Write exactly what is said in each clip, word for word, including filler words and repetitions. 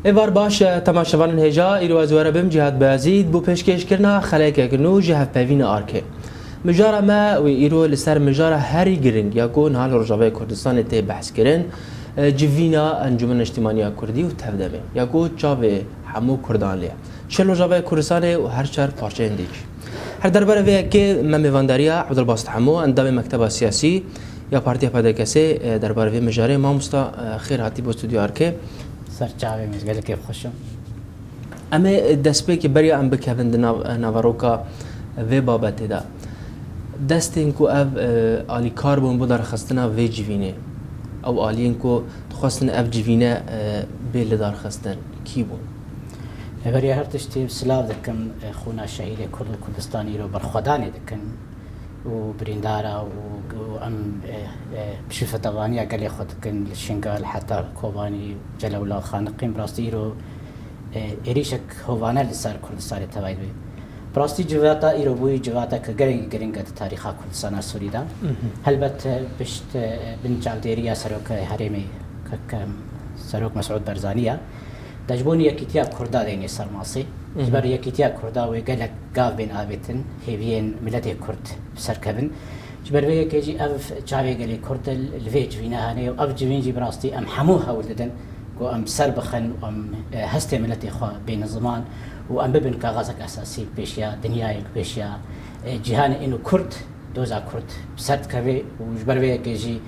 Êvar baş, temaşevanên hêja, îro ez were bim Cîhad Beyazîd bo pêşkêşkirina xelekek nû ji hevpeyvîna arkê. Mijara me wê îro li ser mijara herî giring ya ku niha li Rojavayê Kurdistanê tê behs kirin, civîna Encûmena Niştîmaniya Kurdî û Tevdemê ya ku çavê hemû Kurdan lê ye. Çi Rojavayê Kurdistanê û her çar parçeyên dî jî. Her derbara vê yekê me mêvandariya Ebdulbasit Hemo, endamê Mekteba Siyasî ya Partiya P D K S'ê, e, derbarê vê mijarê. Mamosta, e, xêr hatî bo stûdyoya arkê. Ser çavê min, gelekî xweş im. Em ê destpêkê beriya em bikevin di nav, e, naveroka vê babetê de. Destên ku ev, e, alîkar bûn bo derxistina vê civînê, ew aliyên ku dixwestin ev civîne, e, bê lidarxistin, kî bûn? Beriya her tiştî silav dikim, e, xwîna şehîdê Kurd û Kurdistanî îro berxwedanê dikin û birîndara û, û em, e, e, piştî fetevaniya gelê xwe dikin, li Şingal heta Kobanî, Celewla, Xaniqîn, bi rastî îro, e, êrîşek hovane li ser Kurdistanê tevayî dibe. Bi rastî civata îro bûyî civateke gelekî giring e di tarîxa Kurdistana Sûrî de. Mhm. Helbet, e, pişt, e, bin çavdêriya Seroka Herêmê, Kek, e, Serok Mesûd Barzanî ye. De ji bo yekîtiya Kurda deynê ser masê. Mhm. Ji ber yekîtiya Kurda wê gelek gav bên avêtin, hêviyên miletê Kurd bi ser kevin. Ji ber vê yekê jî ev çavê gelê Kurd li vê civîne hene û ev civîn jî bi rastî em hemû hewl didin ku em bi ser bixin û em, e, hestê miletê xwe bêne ziman û em bibin kaxezek esasî pêşiya dinyayê, pêşiya, e, cîhanê. Îno Kurd, doza Kurd bi ser dikeve û ji ber vê yekê jî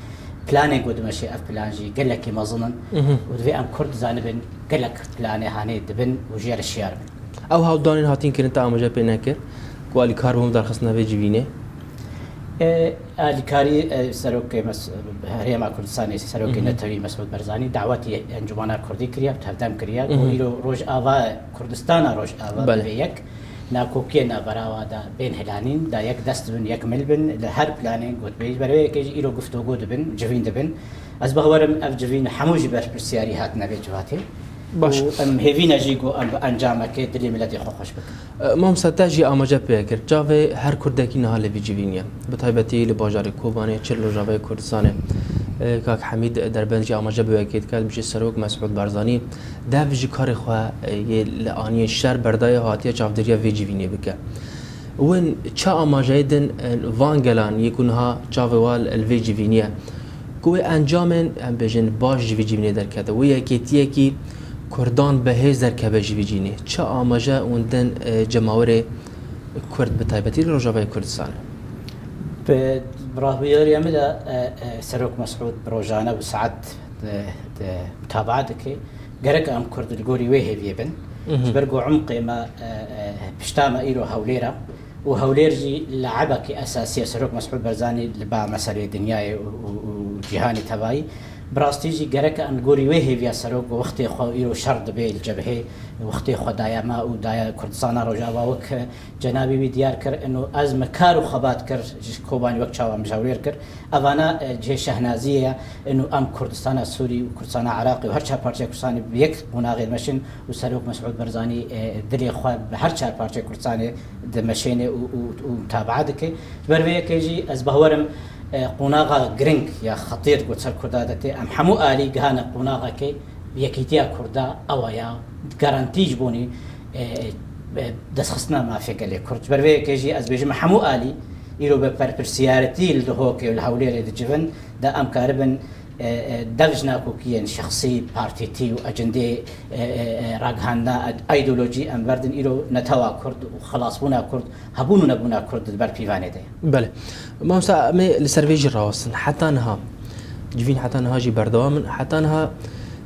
planên ku dimeşe ev plan jî gelekî mezin in. Mhm. Û divê em Kurd zanibin gelek planê hanê dibin û jê re şiyar bin. Ew hewldanên hatin kirin te amaje pê nekir ku alîkar bûn darxistina vê civînê? E, alîkarî, e, Serokê Mes-, Herêma Kurdistanê, Serokê Mhm. Netewî Mesûd Barzanî dawetî Encûmena Kurdî kiriye, tevdem kiriye ku Mhm. îro Rojava, Kurdistana Rojava Belê. divê yek, nakokiyên navbera wa de bên hilanîn, da yek dest bin, yek mil bin, li her planên gotbê. Ji ber vê yekê jî îro guftûgo dibin, civîn dibin. Ez bawerim ev civîn hemû jî berpirsiyarî hatine vê civatê. Baş. Û em hêvî ne jî ku em bi encamekê dilê miletê xwe xweş bikin. E, mamosta, te jî amaje pê kir. Çavê her Kurdekî niha li vî civînê ye. Bi taybetî li bajarê Kobanê, çi li Rojavayê Kurdistanê. E, Kak Hemîd Derbend jî amaje bi wê yekê dike, dibêje Serok Mesûd Barzanî dev ji karê xwe, e, yê li aniyê şer berdaye, hatiye çavdêriya vê civînê bike. Win çi amajeyê din, e, van gelan yê ku niha çavê wan li vê civînê ye? Ku wê encamên, em bêjin, baş ji vî civînê derkete, wê yekêtiyekî Kurdan bi hêz derkeve ji vî civînê. Çi amaje hûn din, e, cemawerê Kurd bi taybetî li Rojavayê Kurdistanê? Bi, bi rahbiyariya min de, e, e, Serok Mesûd bi rojane û saet, e, e, mutabaa dike. Gerek em Kurd li gorî wê hêviyê bin. Mhm. Ji ber ku umqê me, e, e, pişta me îro Hewlêr e. Û Hewlêr jî le'ebekî esasî ye. Serok Mesûd Barzanî li ba meselê dinyayê û, û, û cîhanê tevayî. Bi rastî jî gerek em li gorî wê hêviya Serok wextê xwe îro şer dibe li cebhê, wextê xwe daye me û daye Kurdistana Rojava wek cenabê wî diyar kir, ino ez me kar û xebat kir, ji Kobanî wek çawa min ji Hewlêr kir. Evana, e, cihê şehnaziyê ye, ino em Kurdistana Sûrî û Kurdistana Iraqê û her çar parçeyê Kurdistanê bi yek qonaxê dimeşin û Serok Mesûd Barzanî, e, dilê xwe bi her çar parçeyê Kurdistanê dimeşêne û, û, û mutabaa dike. Ji ber vê yekê jî ez bawerim, e, qonaxa giring ya xetîr ku ser Kurda de tê, em hemû alî gihane qonaxekê yekîtiya Kurda ewa ya garantî ji bonî, e, e, destxistina mafê gelê Kurd. Ji ber vê yekê jî ez bêjim hemû alî îro bi berpirsiyaretî li Duhokê û li Hewlêrê dicivin, de em karibin e, e, dev ji nakokiyên şexsî, partîtî û ecindê, e, e, e, ragihandina ed-, îdeolojî em berdin îro netewa Kurd û xelasbûna Kurd, hebûn û nebûna Kurd di ber pîvanê de ye. Belê. Mamosta, em ê li ser vê jî rawestin. Heta niha, civîn heta niha jî berdewam in. Heta niha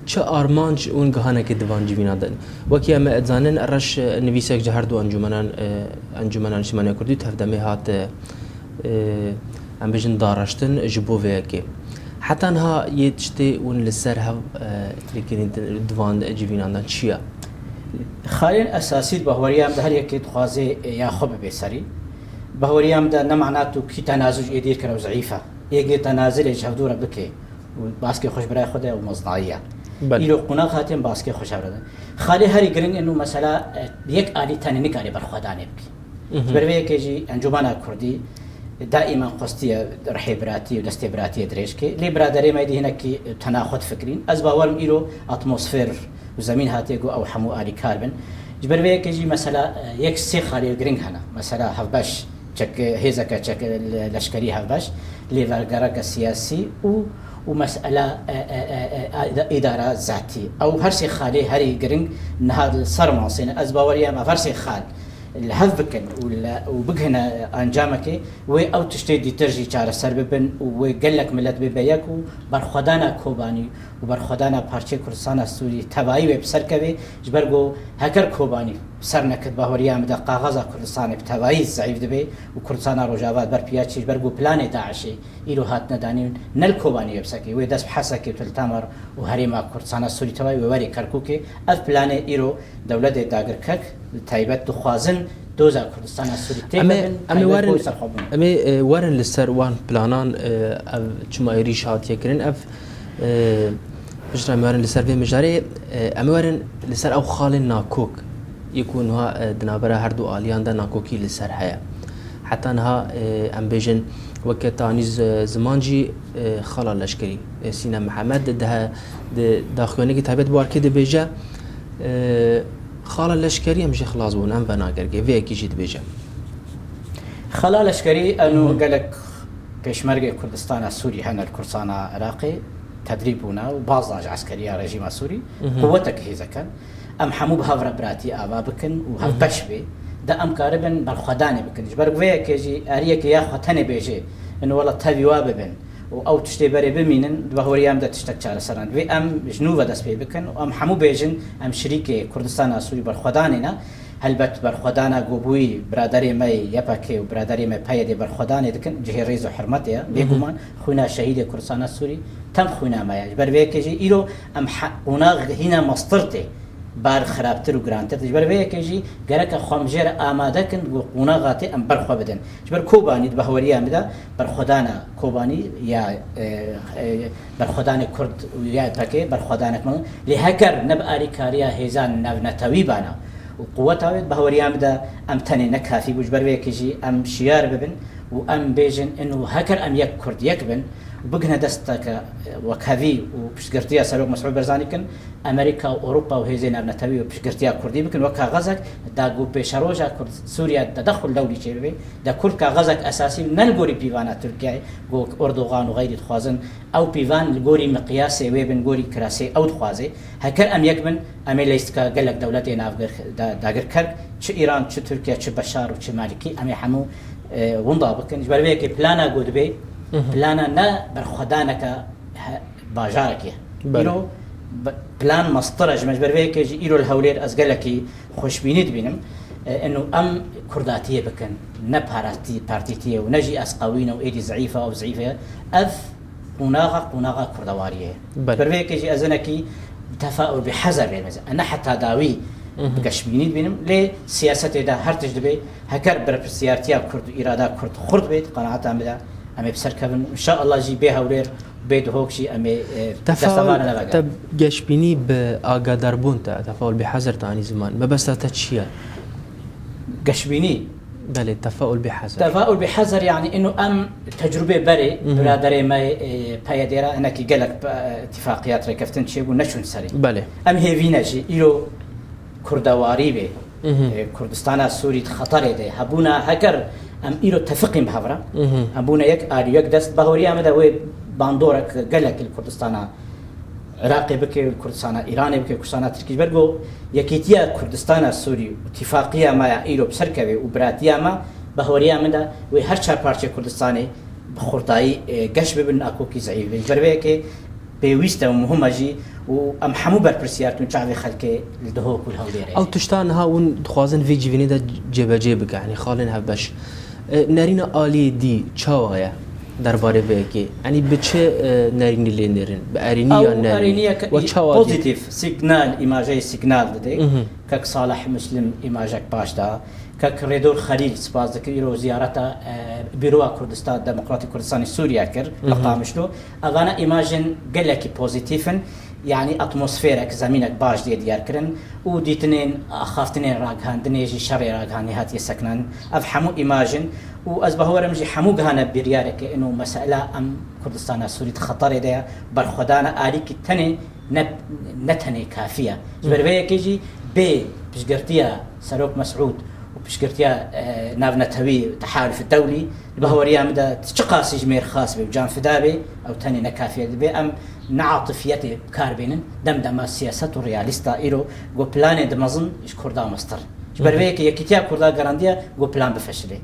çi armanc û gihanekê di van civîna de in? Wekî em ê dizanin, reş, e, nivîsek ji her du encûmenan, e, Encûmena Niştimaniya Kurdî û Tevdemê hat, e, e, em bêjin dareştin ji bo vê yekê. Heta niha yê tiştê hûn li ser hev, e, lêkirîn di van civînan de çi ye? Xalên esasî di bahweriya em de her yekê dixwaze, e, ya xwe bibe serî. Bahweriya em de ne mana tu kî tenazul êdî kir ew zeîf e. Yê gê tenazulê ji hevdû re bike û baskê xwe ji birayê xwe de ew mezinayî ye. Belê. Îro qonax hatiye em baskê xwe ji hev re din. Xalê herî giring ino mesela, e, yek alî tenê nikare berxwedanê bike. Mhm. Ji ber vê yekê jî Encûmena Kurdî, Daîman xwestiye rihê biratiyê û destê biratiyê dirêj ke. Lê biraderê me dî hinekî tena xwe difikirîn. Ez bawer im îro atmosfer û zemîn hatiye ku ew hemû alîkar bin. Ji ber vê yekê jî mesela, e, yek sê xalê giring hene. Mesela hevbeş, çek, hêzeke çek, le-, leşkerî hevbeş, lêvergereke siyasî û, û mesela, e, e, e, e, îda-, îdara zatî. Ew her sê xalê herî giring niha li ser masê ne. Ez baweriyam ev her sê xal li hev bikin û le-, û bigihine ancamekê, wê ew tiştê dîtir jî çareser bibin û wê gelek milet bêbe yek û berxwedana Kobanî û berxwedana parçeyê Kurdistana Sûrî tevayî wê bi ser kevê, ji ber ku heker Kobanî bi ser nekit, bahweriya min de kaxaza Kurdistanê bi tevayî zeîf dibe û Kurdistana Rojava ber piya çê, ji ber ku planê DAIŞê îro hatine danîn, ne li Kobanî wê bi ser kevê, wê dest bi Hesekê û Til Temer û herêma Kurdistana Sûrî tevayî wê werê Kerkûkê. Ev planê îro dewletê dagirker bi taybet dixwazin doza Kurdistana Sûrî têkevin, em ê, em ê taybet werin, bo serxwebûn. Em ê, e, werin li ser wan planan, e, ev çima êrîş hatiye kirin, ev, e, piştre em werin li ser vê mijarê, e, em ê werin li ser ew xalên nakok, yê ku niha, e, di navbera her du aliyan de nakokî li ser heye. Heta niha, e, em bêjin, weke Tanî Z-, Ziman jî, e, xala leşkerî, e, Sîna Mihemed di, di daxuyaniyekî taybet bi wan re dibêje, e, xala leşkerî em jê xilas bûn, em venagerkê, vê yekî jî dibêje. Xala leşkerî, eno gelek pêşmergê Kurdistana Sûrî hene li Kurdistana Iraqê, tedrîb bûne û baz dan ji eskeriya rejîma Sûrî, quwetek hêzeke. Em hemû bi hev re biratî ava bikin û hevbeş bê, de em karibin berxwedanê bikin. Ji ber vê yekê jî eriyekê ya xwe tenê bêje, eno wela tevî wa bibin û ew tiştê berê bimînin, di bahweriya min de tiştek çareser e. Divê em ji nû ve dest pê bikin û em hemû bêjin, em şirîkê Kurdistana Sûrî berxwedanê ne. Helbet berxwedana ku bûyî biraderê me yê Y P G û biraderê me P Y D berxwedanê dikin, cihê rêz û hurmetê ye. Bêguman xwîna şehîdê Kurdistana Sûrî tem xwîna me ye. Ji ber vê yekê jî îro em he-, qonax hîna mestir tê. Bar xirabtir û girantir tê. Ji ber vê yekê jî gereke xwe em jê re amade kin, ku qonaxa tê em ber xwe bidin. Ji ber Kobanî di bahweriya min de berxwedana Kobanî ya, e, e, berxwedanê Kurd û ya Y P G berxwedanek me, lê heker ne bi alîkariya hêzan navnetewî bana û quweta wê, di bahweriya min de em tenê ne kafî bû. Ji ber vê yekê jî em şiyar bibin û em bêjin, ino heker em yek Kurd yek bin û bigihine desteke wekhevî û piştgirtiya Serok Mesûd Barzanî kin, Amerîka û Ewropa û hêzên navnetewî û piştgirtiya Kurdî bikin, wek kaxezek da ku pêşeroja Kurd Sûriye tedexul dewlî çêbibe, da Kurd kaxezek esasî ne li gorî pîvana Tirkiyeyê, ku Erdogan û xeyrî dixwazin ew pîvan li gorî miqyasê wê bin, gorî kirasê ew dixwaze. Heker em yek bin, em ê leyîstika gelek dewletê navgir-, da-, dagirker, çi Îran, çi Tirkiye, çi Beşar û çi Malîkî, em ê hemû, e, winda bikin. Ji ber vê yekê plana ku dibe, plana ne berxwedaneke he-, bajarekê. Belê. Îro be-, plan mestir e ji me. Ji ber vê yekê jî îro li Hewlêr ez gelekî xweşbînî dibînim. E, eno em kurdatiyê bikin, ne parati-, partîtiyê û ne jî ez qewî ne û êdî zeîf e, ew zeîf e. Ev qonaxa, qonaxa kurdewariyê ye. Belê. Ji ber vê yekê jî ez hinekî tefaul bi hezer lê meze. Ne heta dawî bi geşbînî dibînim, lê siyasetê de her tişt dibe, heker berpirsiyartiya Kurd û îrada Kurd xurt bê, di qenaeta min de em ê bi ser kevin. Înşallah jî bê Hewlêr, bê Duhok jî em ê, e, desta Tefaul, me re nevege. Te geşbînî bi agadarbûn te, tefaul bi hezir te anî ziman. Mebesta te çi ye? Geşbînî. Belê, tefaul bi hezir. Tefaul bi hezir, yani ino em tecrûbê berê, biraderê me, e, P Y D re hinekî gelek, e, îtifaqiyat rêkeftin çêbû, neçûn serê. Belê. Em hêvî ne jî îro kurdewarî bê. E, Kurdistana Sûrî di xeterê de hebûna, heger em îro tefiqîn bi hev re, em bûne yek alî, yek dest, bahweriya me de wê bandorek gelek li Kurdistana Iraqê bike, li Kurdistana Îranê bike, Kurdistana Tirkî, ji ber ku yekîtiya Kurdistana Sûrî û tifaqiya me ya îro bi ser keve û biratiya me, bahweriya min de wê her çar parçeyê Kurdistanê bi xurtayî, e, geş bibin, nakokî zeîf bin. Ji ber vê yekê pêwîst e û muhim e jî û em hemû berpirsiyar tûn çavê xelkê li Duhok û li Hewlêrê. Ew tişta niha hûn dixwazin vê civînê de cêbecê bike, yanî xalên hevbeş. E, nerîna aliyê dî çawa ye derbarê vê yekê? Yanî bi çi, e, nerînî lê nêrin? Bi erênî ya nerînî? Ew erênîyeke pozîtîf, sîgnal, îmajeyê sîgnal dide. Kek Salih Muslim îmajek baş da. Kek Rêdor Xelîl spas dikir, îro ziyareta, e, Bîroya Kurdistan, Demokratîk Kurdistanê Sûriye kir, li Qamişlo. Evana îmajên gelekî pozîtîf in, yanî atmosferek, zemînek baş diye diyar kirin û dîtinên axaftinên ragihandinê jî şerê ragihandinê hatiye sekinan. Ev hemû îmajin Û ez bawer im jî hemû gihane biryareke ino mesela em Kurdistana Sûrî di xeterê de ye, berxwedana alîkî tenê ne, ne tenê kafî ye. Ji ber vê yekê jî bê piştgirtiya Serok Mesûd û piştgirtiya, e, navnetewî, tehaluf dewlî, di baweriya min de çiqasî ji mêr xas be û canfida be, ew tenê ne kafî ye. Divê em ne atifiyetê bi kar bênin, dem dema siyaset û realîsta îro ku planê di mezin ji Kurda mestir. Ji ber vê yekê Yekîtiya Kurda gerandiya ku plan bifeşile.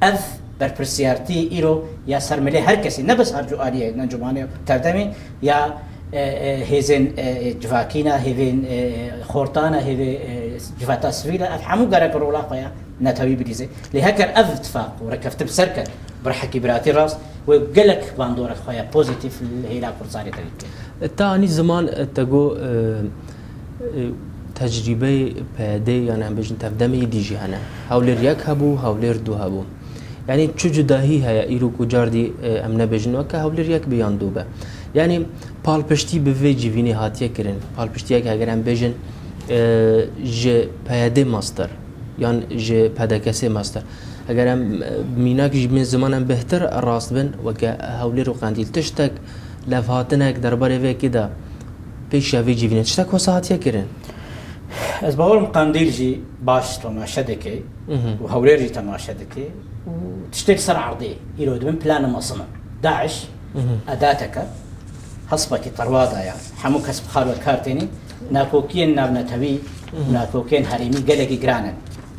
Ev berpirsiyartî îro ya ser milê her kesî, ne bes her cu aliyê, ne cumane tevdemê ya, e, e, hêzên, e, civakî ne, hêvên, e, xortan e, hêvê, e, civata sivîl e, ev hemû gerek rola xwe ya netewî bilîze. Lê heker ev tifaq û rêkeftin bi ser ket, bi rihekî biratî rast, wê gelek bandorek xwe ya pozîtîf li hêla Kurdistanê tevî bike. Te anî ziman, e, te got, e, e, tecrîbeyê P Y D yan em bêjin tevdemê yê dî jî hene. Hewlêr yek hebû, Hewlêr du hebû. Yanî çi cudahî heye îro ku cardî, e, em nebêjin weke Hewlêr yek be yan du be? Yanî palpiştî bi vê civînê hatiye kirin. Palpiştiyek heger em bêjin, e, ji P Y D mestir yan ji P D K S mestir. Heger em, e, mînak ji min ziman em bêhtir rast bin, weke Hewlêr û Qendîl tiştek levhatinek derbarê vê yekê de pêşiya vê civînê tiştek wisa hatiye kirin? Ez bawer im Qendîl jî baş temaşe dike Mhm. û Hewlêr jî temaşe dike û tiştê li ser erdê îro dibin plana mezin in. DAIŞ Mhm. edateke hespekî terwa daye. Hemû kes bi xar we kar tênî. Nakokiyên navnetewî, Mhm. nakokiyên herêmî gelekî giran in.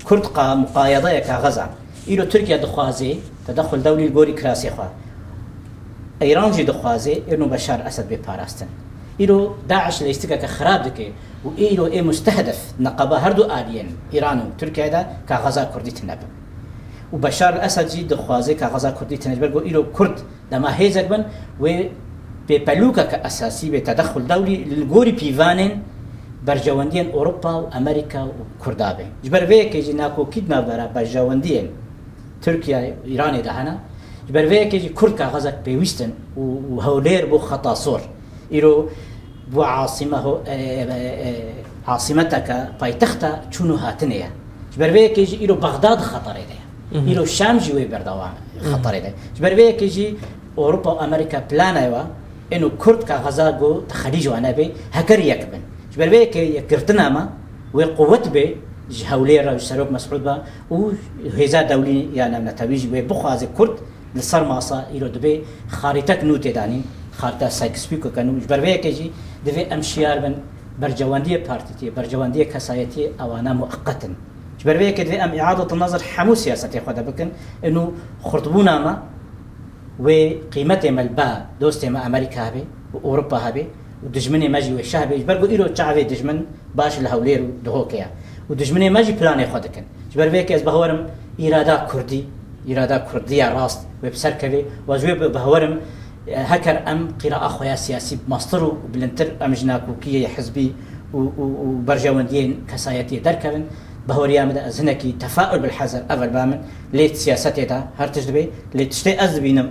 Kurd qa muqayedeye kaxeza. Îro Tirkiye dixwaze tedexul dewlî li gorî kirasê xwe. Îran jî dixwaze êno Beşar Esed bê parastin. Îro DAIŞ lêstikeke xirab dike û îro ê mustehdef neqeba her du aliyên Îran û Tirkiye de kaxeza Kurdî tune bin. Û Beşar Esed jî dixwaze kaxeza Kurdî tune, ji ber ku îro Kurd dema hêzek bin, wê bêpelûkeke esasî bê tedexul dewlî li gorî pîvanên berjewendiyên Ewropa û Amerîka û Kurda be. Ji ber vê yekê jî nakokî di navbera berjewendiyên Tirkiye, Îranê de hene. Ji ber vê yekê jî Kurd kaxezek pêwîst in û, û Hewlêr bû xeta sor. Îro bû asîme ho-, e, e, e, asîmeteke paytexta çûn û hatinê ye. Ji ber vê yekê jî îro Bexdad xeterê de ye. Mhm. Îro Şam jî wê berdewam Mhm. xeterê de. Ji ber vê yekê jî Ewropa û Amerîka plana wa êno Kurd kaxeza ku texelî ji wan nebe, heker yek bin. Ji ber vê yekê yekgirtina me wê quwet bê ji Hewlêr re, ji Serok Mesûd be û hêza dewlî ya navnetewî jî wê bixwaze Kurd li ser masa îro dibê xarîtek nû tê danîn, xarîta Sykes-Picot ke nû. Ji ber vê yekê jî divê em şiyar bin, berjewendiyê partîtiyê, berjewendiyê kesayetiyê ewana mueqet in. Ji ber vê yekê divê em îadet nazir hemû siyasetê xwe de bikin. Êno xurtbûna me wê qîmetê me li ba dostê me Amerîka hebe û Ewropa hebe û dijminê me jî wê şeh be. Ji ber ku îro çavê dijmin baş li Hewlêr û Duhokê ye. Û dijminê me jî planê xwe dikin. Ji ber vê yekê ez bawer im îrada Kurdî, îrada Kurdiya rast wê bi ser kevê. Û ez wê bi-, bawer im, e, heker em qîraa xwe ya siyasî mastir û bilindtir em ji nakokiyê hizbî û, û, û berjewendiyên kesayetiyê derkevin. Bahweriya min de ez hinekî tefaul bilhezer ev e li ba min. Lê siyasetê de her tişt dibe. Lê tiştê ez dibînim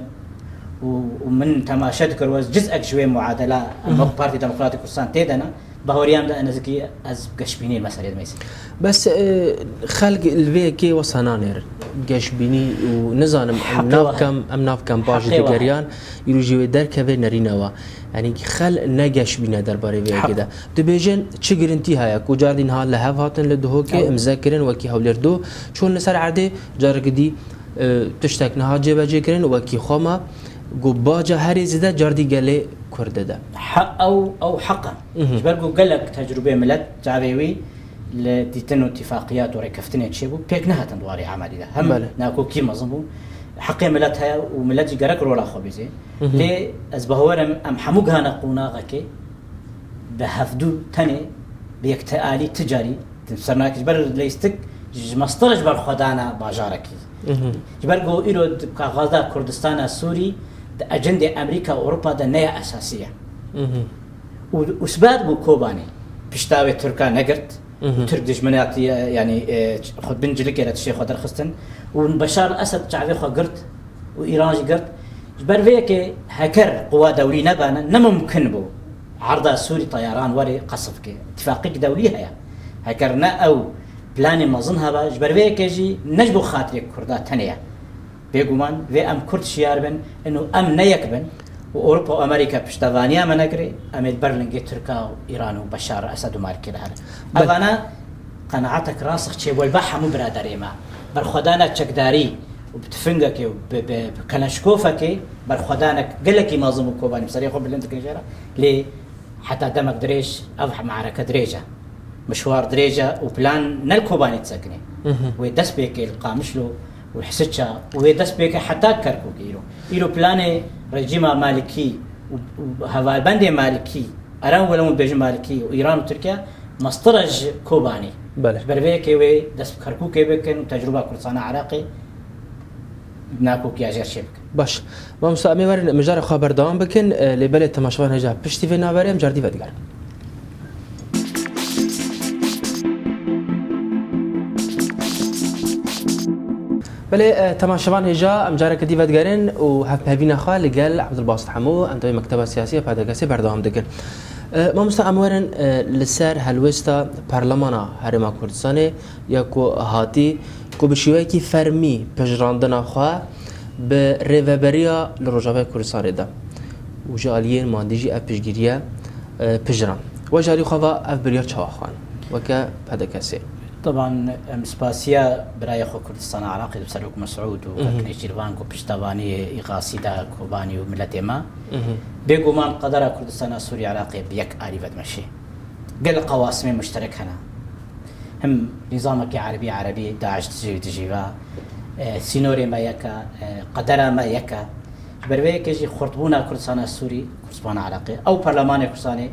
û, û min temaşe dikir û ez cizek ji wê muadela em Mhm. wek Partî Demokratîk Kurdistan tê de ne. Bahweriya min de ez nizikî ez geşbînê meselê dimeysin. Bes, e, xelk li vê yekê wesa nanêrin. Geşbînî û nizanim em Heqê wa navkem, em navkem baş Heqê wa digeriyan, îro jî wê derkeve nerîne wa. Yanî xel ne geşbîne derbarê vê yekê Heq. de. Dibêjin çi girintî heye ku cardî niha li hev hatin li Duhokê Ew. imze kirin wekî Hewlêr du, çûn li ser erdê, careke dî, e, tiştek niha cêbecê kirin wekî xwe me, ku baca herê zêde cardî gelê Kurd de. He-, ew, ew heq e. Mhm. Ji ber ku gelek tecrûbê milet, çavê wî li dîtin û tifaqiyat û rêkeftinê çêbû, pêk nehatin di warê emelî de. Hem Belê. nakokî mezin bû, heqê milet heye û milet jî gerek rola xwe bîzê. Mhm. Lê ez bawer im, em hemû gihane qonaxekê bi hevdû tenê bi yektealî ti carî di ser nakê. Ji ber lêstik ji mestir ji ber xwedana bajarekî. Mhm. Ji ber ku îro di kaxaza Kurdistana Sûrî di ecendê Amerîka û Ewropa de ne ya esasî ye. Mhm. Û, û sibet bû Kobanê pişta wê Tirka negirt. Mhm. Tirk dijminatiye, yanî, e, xwe bin cilikê re tiştê xwe derxistin. Û Beşar Esed çavê xwe girt û Îran jî girt. Ji ber vê yekê heker quwa dewrî nebane, ne mumkin bû erda Sûrî teyaran were qesf ke. Tifaqek dewlî heye. Heker ne ew planê mezin hebe, ji ber vê yekê jî ne ji bo xatirê Kurda tenê ye. Bêguman vê em Kurd şiyar bin, ino em ne yek bin û Ewropa û Amerîka piştevaniya me negirê, em ê li ber lingê Tirka û Îran û Beşar Esed û Malikê de herin. Belê. Evana qenaetek rasix çêbû li ba hemû biraderê me. Berxwedana çekdarî û bi tifingekê û bi, bi, bi keleşkofekê berxwedanek gelekî mezin û Kobanî bi serê xwe bilind dikin jê re. Lê heta demek dirêj ev me'reke dirêj e. Mişwar dirêj e û plan ne li Kobanê disekine. Mhm. Wê dest pê ke li Qamişlo û Hisiça û wê dest pê ke heta Kerkûkê îro. Îro planê rejîma Malikî û, û hevalbendê Malikî, Eren wele hûn bêjin Malikî û Îran û Tirkiye mestir e ji Kobanê. Belê. Ji ber vê yekê wê dest bi Kerkûkê bikin û tecrûba Kurdistana Iraqê nakokiya jê re çê bikin. Baş. Mamosta, em ê werin mijarê xwe berdewam bikin, e, lê belê temaşevan hêja piştî vê navberê em car dî vedigerin. Belê, e, temaşevan hêja em careke dî vedigerin û hevpeyvîna xwe li gel Abdulbasit Hemo, endamê Mekteba Siyasî ya P D K'ê berdewam dikin. E, mamosta, em werin, e, li ser helwêsta Parlemana Herêma Kurdistanê ya ku hatî ku bi şêweyekî fermî pejirandina xwe bi rêveberiya li Rojavayê Kurdistanê de û ji aliyên mandî jî ev piştgiriye, e, pijirand. We ji alî xwe ve ev biryar çawa xwend weke P D K'ê? Teban em spasiya birayê xwe Kurdistana Iraqê li Serok Mesûd û Mhm. Kak Nêçîrvan ku piştevaniyê îxasî da Kobanî û miletê me. Mhm. Bêguman qedera Kurdistana Sûrî Iraqê bi yek alî ve dimeşê. Gelek qawasimê muşterek hene. Him nîzamekî erebî, erebî, DAIŞ dijî, dijî ve, e, sînorê me yek e, e, qedera me yek e. Ji ber vê yekê jî xurtbûna Kurdistana Sûrî, Kurdistana Iraqê, ew perlemanê Kurdistanê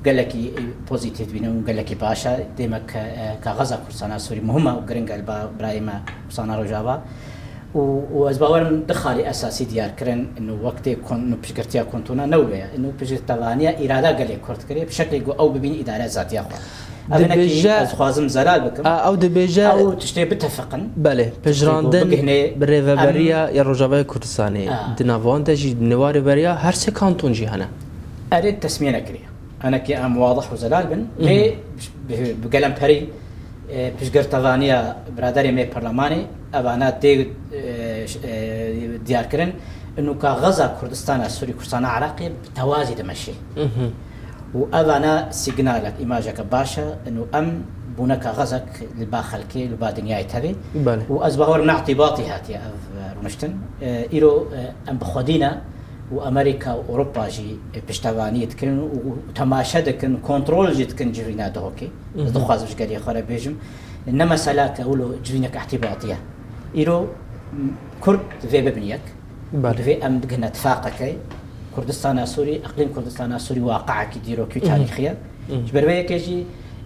gelekî, e, pozîtîf dibînin û gelekî baş e. Demek, e, kaxeza Kurdistana Sûrî muhim e û giring e li ba birayê me Kurdistana Rojava. Û, û ez bawerim du xalî esasî diyar kirin, ino wek tê kon-, ino piştgirtiya kontûna ne wilo ye. Ino piştgirtevaniya îrada gelê Kurd kirê, bi şeklê ku ew bibîn îdare zatiya xwe. Ev hinekî Dibêje, ez dixwazim zelal bikim. A, ew dibêje, ew tiştê bitefiqin. Belê, Tiştê ku pejirandin bigihne bi rêveberiya em ya Rojavayê Kurdistanê. A. Di nav wan de jî nêwa rêveberiya her sê kanton jî hene. Erê, tesmiye nekiriye. Hinekî em wadih û zelal bin. Mhm. Lê bi, bi gelemperî, e, piştgirtevaniya biraderê me perlemanê, evana tê, e, ş-, e, diyarkirin, inu kaxeza Kurdistana Sûrî, Kurdistana Iraqê bi tewazî dimeşê. Mhm. Û evana sîgnalek, îmajeke baş e, inu em bûne kaxezek li ba xelkê, li ba dinyayê tevê. Belê. Û ez bawer ne îtîbatî hatiye ev, e, rûniştin. E, îro, e, em bi xwedî ne, û Amerîka û Ewropa jî, e, piştevaniyê dikin û, û temaşe dikin, kontrol jî dikin civîna Duhokê. Ez Mhm. dixwazim ji gelê xwe re bêjim, ne mesela ke wilo civînek îtîbatî ye. Îro, m, Kurd divê bibin yek. Belê. Divê em bigihine tifaqekê. Kurdistana Sûrî, eqlîm Kurdistana Sûrî waqiekî dîrokî û Mhm. tarîxî ye. Mhm. Ji ber vê yekê jî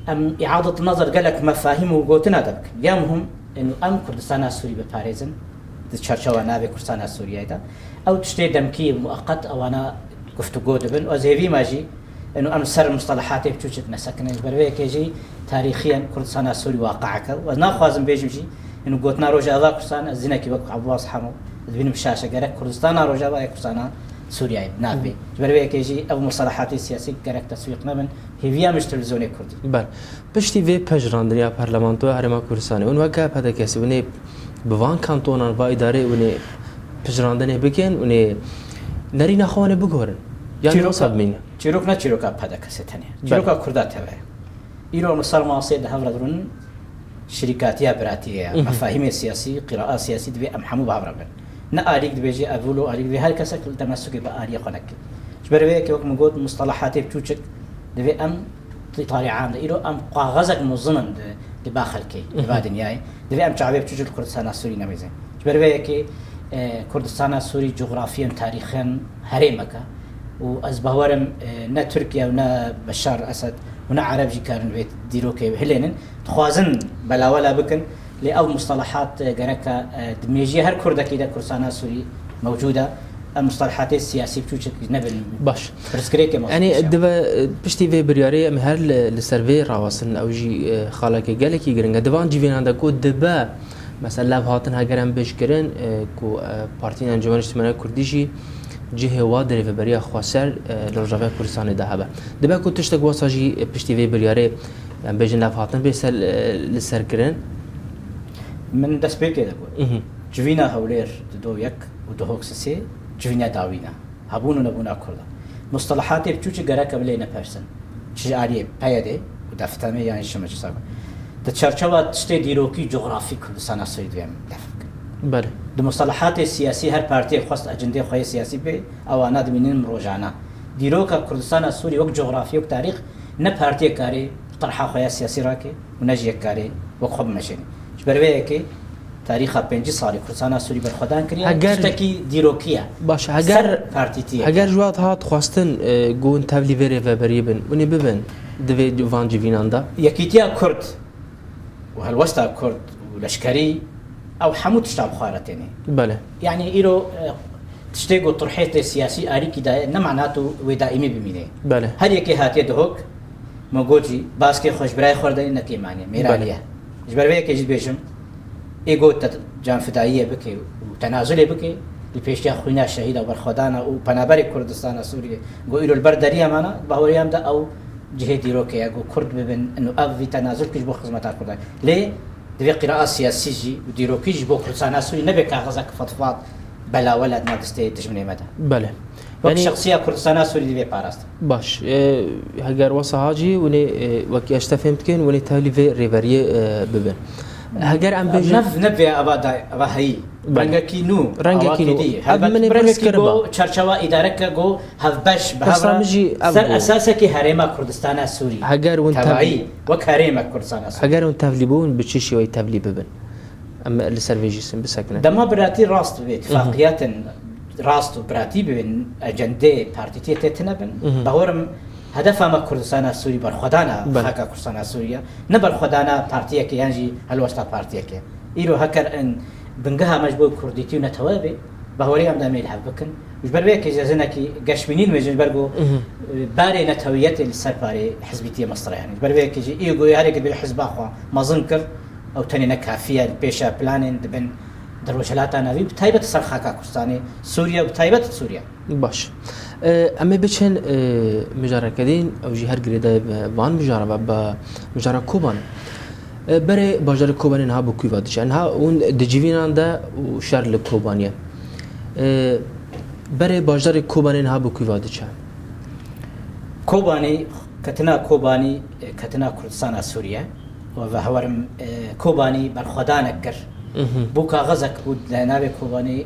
em îadet nezer gelek mefahîm û gotina de bikin. Ya muhim, eno em Kurdistana Sûrî biparêzin. Di çarçewa navê Kurdistana Sûriyeyê de. Ew tiştê demkî, mueqet, ewana guftûgo dibin. Ez hêvî me jî, eno em ser mustelehatê biçûçik nesekinin. Ji ber vê yekê jî tarîxiyen Kurdistana Sûrî waqiek e. Ez naxwazim bêjim jî, eno gotina Rojava Kurdistan, ez jinekî wek Ebûbas Hemo, ez dibînim şaşe gerek Kurdistana Rojava ya Kurdistana Sûriyeyê navê. Ji ber vê yekê jî ev mustelehatê siyasî gerek teswîq nebin. Hêviya min ji televîzyonê Kurdî. Belê. Piştî vê pejirandinê ya Parlamentoya Herêma Kurdistanê, hûn weke P D K'ê, hûn ê bi van kantonan, va îdarê, hûn ê pejirandinê bikin, hûn ê nerîna xwe hûn ê biguherin? Yan Çîroka, wisa bimîne? Çîrok ne çîroka P D K'ê tenê. Belê. Çîroka Kurda teve. Îro em li ser masê di hev re dirûnin, şirîkatiya biratiyê ye. Mhm. Mefahîmê siyasî, qîraa siyasî divê em hemû bi hev re bin. Ne alîk dibêjî ev wilo, alîk divê her kesek li temesukê bi aliyê xwe neke. Ji ber vê yekê wek min got, mustelehatê biçûçik divê em di talian de. Îro em kaxezek mezin in di, di ba xelkê, di ba Mhm. dinyayê. Divê em çavê biçûçik li Kurdistana Sûrî nemêzin. Ji ber vê yekê, e, Kurdistana Sûrî coxrafiyen, tarîxiyen herêmek e. Û ez bawerim, e, ne Tirkiye û ne Beşar Esed û ne Ereb jî karin vê dîrokê hilênin. Dixwazin belawela bikin, lê ev mustelehat, e, gereke, e, di mêjiyê her Kurdekî de Kurdistana Sûrî mewcûd e. Ev mustelehatê siyasî biçûçik nebin. Baş. Pirsgirêkê mezin Yanî, dibe, e, piştî vê biryarê em her li, li ser vê rawestin, ew jî, e, xaleke gelekî giring e. Di van civînan de ku dibe, mesela, levhatin heger em bêj kirin, e, ku, e, Partî Encûmena Niştimanî ya Kurdî jî cihê wa di rêveberiya xweser, e, li Rojavayê Kurdistanê de hebe. Dibe ku tiştek wisa jî, e, piştî vê biryarê, em bêjin, levhatin bê ser, e, li ser kirin? Min destpêkê de got. Mhm. Civîna Hewlêr di do yek û duhok sisê civîna dawîn e. Hebûn û nebûna Kurda. Mustelehatê bi çûçi gereke bi lê nepersin. Çi ji aliyê P Y D û D F T M'ê yan jî şima çi sar. Di çerçewa tiştê dîrokî cografî Kurdistana Sûrî divê em def bikin. Belê. Di mustelehatê siyasî her partiyek xwest ecendê xwe yê siyasî bê, ewana dimînin rojane. Dîroka Kurdistana Sûrî wek cografî, wek tarîx ne partiyek karê terha xwe ya siyasî rake û ne jî yek karê wek xwe bimeşêne. Ji ber vê yekê tarîxa pêncî salî Kurdistana Sûrî berxwedan kiriye, Heger tiştekî dîrokî ye. Baş, heger, Ser partîtiyê. Heger ji we hat xwestin, e, ku hûn tevlî vê rêveberiyê bin, hûn ê bibin di vê van civînan de? Yekîtiya Kurd û helwesta Kurd û leşkerî, ew hemû tişta bi xwe re têne. Belê. Yanî îro, e, tiştê ku turhêtê siyasî alîkî daye, ne mana tu wê daîmî bimînê. Belê. Her yekê hatiye dihok, me got jî, baskê xwe ji birayê xwe re dayî, ne kêmanî ye, mêraniye. Belê. Ji ber vê yekê jî dibêjim, ê got te canfidayiyê bike û tenazulê bike, li pêşiya xwîna şehîda û berxwedana û penaberê Kurdistana Sûriyê, ku îro li ber deriya mane, bahweriyam de ew cihê dîrokê ye, ku Kurd bibin, û ev vî tenazul kir ji bo xizmeta Kurdan. Lê divê qîraa siyasî jî û dîrokî jî bo Kurdistana Sûrî nebe kaxizek fetfat belawela di nav destê dijminê me de. Belê. Wek Yanî şexsiya Kurdistana Sûrî divê parastin. Baş. E, heger wesa ha jî hûn ê, e, wekî ez ji te fêm dikin, hûn ê tevlî vê rêveriyê, e, bibin. Heger em bêjin Nev, ne vê ava da, ava heyî. Belê. Rengekî nû, Rengekî awakî nû. dî. Ev Helbet min ê pirs rengekî kiriba. go, çerçewa îdareke go, hevbeş, bi Pirsa hev re min jî ev ser bû. esaseke herêma Kurdistana Sûrî. Heger hûn Tevayî, tevlî- wek herêmek Kurdistana Sûrî. Heger hûn tevlî bûn, bi çi şêweyî tevlî bibin? Em li ser vê jî sin bisekinin. Dema biratî rast bibe, Hı hı. tifaqiyatin rast û biratî bibin, ecendê partîtiyê tê tine bin. Hı hı. Bawerim hedefa me Kurdistana Sûrî berxwedana Belê. xaka Kurdistana Sûrî ye. Ne berxwedana partiyekê yan jî helwesta partiyekê. Îro heker in bingeha me ji bo kurdîtî û netewe bê, bahwerî em de em ê li hev bikin. Ji ber vê yekê jî ez hinekî geşbînî nimêjim, ji ber ku, Mhm. e, barê netewiyetê li ser barê hizbîtiyê mestir e. Yanî ji ber vê yekê jî î ku her yekê divê hizba xwe mezin kir, ew tenê ne kafî ye, li pêşa planên dibin di Rojhilata Navî, bi taybet ser xaka Kurdistanê, Sûriye, bi taybet Sûriye. Baş. E, em ê biçin, e, mijareke din, ew jî her girêdayî bi van mijara ve, bi mijara Kobanê. E, berê bajarê Kobanê niha bi kû ve diçe? Niha hûn di civînan de û şer li Kobanê ye. E, berê bajarê Kobanê niha bi kû ve diçe? Kobanî, ketina Kobanî, e, ketina Kurdistana Sûriye. Û ve hewerim, e, Kobanî berxwedanek kir. Mhm. Bû kaxezek bû di navê Kobanî,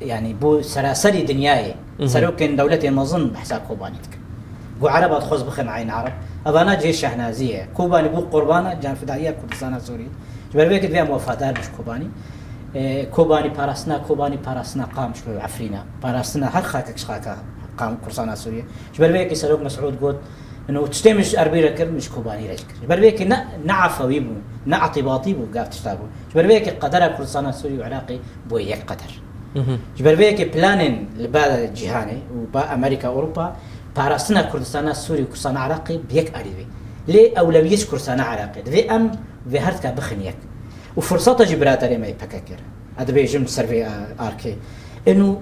e, yanî bû seraserî dinyayê. Mhm. Serokên dewletê mezin behsa Kobanî dikin. Ku Ereba dixwest bixin eyn Ereb. Evana cihê şehnazî ye. Kobanî bû qurbana canfidariya Kurdistana Sûrî. Ji ber vê yekê divê em wefadar bin ji Kobanî. E, Kobanî parastina, Kobanî parastina Qamîş û Efrîna. Parastina her xakek ji xaka Qam-, Kurdistana Sûrî. Ji ber vê yekê Serok Mesûd got, ino tiştê min ji Erbîl re kir, min ji Kobanî re jî kir. Ji ber vê yekê ne, ne efewî bû, ne îtîbatî bû, gav tişta bû. Ji ber vê yekê qedera Kurdistana Sûrî û Iraqê bûye yek qeder. Mhm. Ji ber vê yekê planên li ba cîhanê û ba Amerîka, Ewropa, parastina Kurdistana Sûrî û Kurdistana Iraqê bi yek alî bê. Lê ewlewiyê ji Kurdistana Iraqê. Divê em vê her tika bixin yek. Û firseta jî biraderê me yê P K K re. Ez dibêjim li ser vê, e, arkê. Ino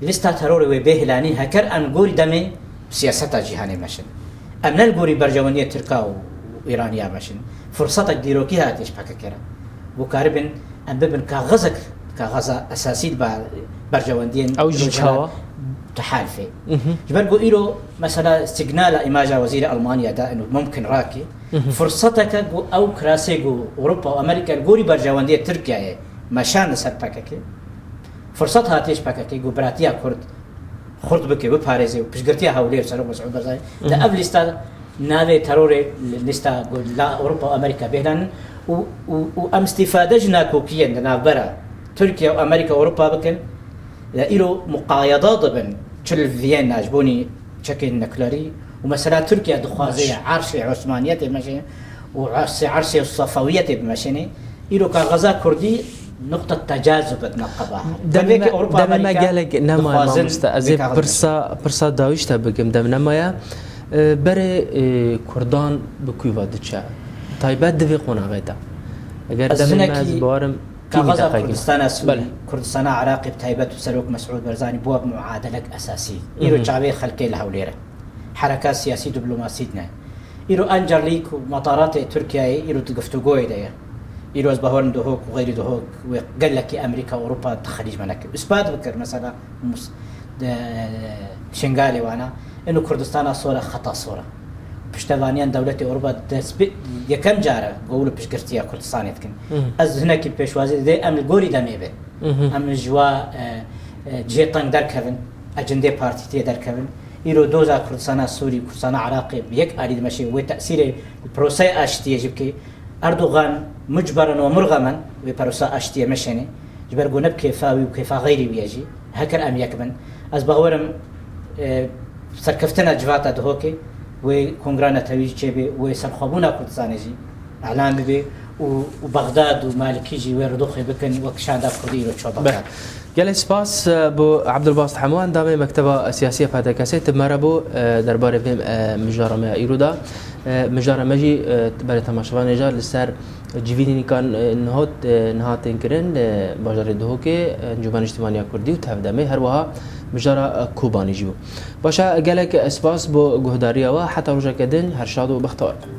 lîsta terorê wê bê hilanîn, heker em li gorî demê siyaseta cîhanê meşin. Em ne li gorî berjewendiyê Tirka û Îraniya meşin. Firsetek dîrokî hatiye ji P K K re. Bo karibin em bibin kaxezek, kaxeza esasî di ba berjewendiyên Ew jî rojhela çawa? Tehalifê. Mhm. Ji ber ku îro mesela signala îmaja wezîrê Almanya da ino mumkin rakê, Mhm. firseteke ku ew kirasê ku Ewropa û Amerîka li gorî berjewendiyê Tirkiyeyê meşan li ser P K K. Firset hatiye ji P K K ku biratiya Kurd xurt bike, biparêze û piştgirtiya Hewlêr Serok Mesûd Barzanî. Di Mhm. ev lîsta navê terorê li lîsta ku la Ewropa û Amerîka bêhnanin û, û, û em îstîfade ji nakokiyên di navbera Tirkiye û Amerîka û Ewropa bikin. Ya îro muqayeda dibin çi li Viyena ji bonî çekên nuklerî û mesela Tirkiye dixwaze Baş. ya erşê Osmaniyetê meşê û ersê, ersê Sefewiyetê bimeşênê. Îro kaxeza Kurdî nuqta tecazub e di nav qeba. Dem Belê me, ki Ewropa, dem me Amerîka gelek nemaye dixwazin mamoste. Ez vê ê kaxez pirsa, pirsa dawî ji te bikim, dem nemaye. E, berê, e, Kurdan bi kû ve diçe? Taybet di vê qonaxê de. Eger Ez demê me, hinekî ez bawerim, kî kaxeza dîte qey Kurdistana Sûrî, Belê. Kurdistana Iraqê bi taybet û Serok Mesûd Barzanî bû muadelek esasî. Îro Mhm. çavê xelkê li Hewlêr e. Hereka siyasî, diplomasî dine. Îro Ancarlîk û mataratê Tirkiyeyê îro di guftûgoyê de ye. Îro ez bawer im Duhok û xeyrî Duhok wê gelekî Amerîka, Ewropa te xerîc me nekir. Îspat bikir, mesela, mus-, de, Şingalê wana, ino Kurdistana sor e, xeta sor e. Piştevaniyan dewletê Ewropa dest bi yekem car e, gowul û piştgirtiya Kurdistanê dikin. Ez hinekî pêşwazî didê, em li gorî demê bin. Em ji wa, e, e, cihê teng derkevin, ecindê partîtiyê derkevin. Îro doza Kurdistana Sûrî, Kurdistana Iraqê bi yek alî dimeşê, wê tesîrê li proseyê aştiyê jî bike. Erdogan mucberen we murxemen wê perosa aştiyê meşênê. Ji ber ku ne bi kêfa wî û kêfa xeyrî wî ye jî. Heker em yek bin. Ez bawer im, e, serkeftina civata Duhokê wê kongra netewî jî çêbê, wê serxwebûna Kurdistanê jî elan bibe û, û Bexdad û Malikî jî wê ridoxê bikin wek şanda Kurdî îro ço Bexdad. Gelek spas, e, bo Abdulbasit Hemo, endamê Mekteba Siyasî ya P D K S'ê, tu me re bo, e, derbarê vê, e, mijara me ya îro da. E, mijara me jî, e, berê temaşevanê jî li ser civînîkan, e, nihat, e, niha tên kirin, e, bajarê Duhokê, e, Encûmena Niştimanî ya Kurdî û T H F D M'ê, her wiha mijara, e, Kobanî jî bû. Baş e, gelek spas bo guhdariya we. Heta rojeke din, her şad û bextewar bin.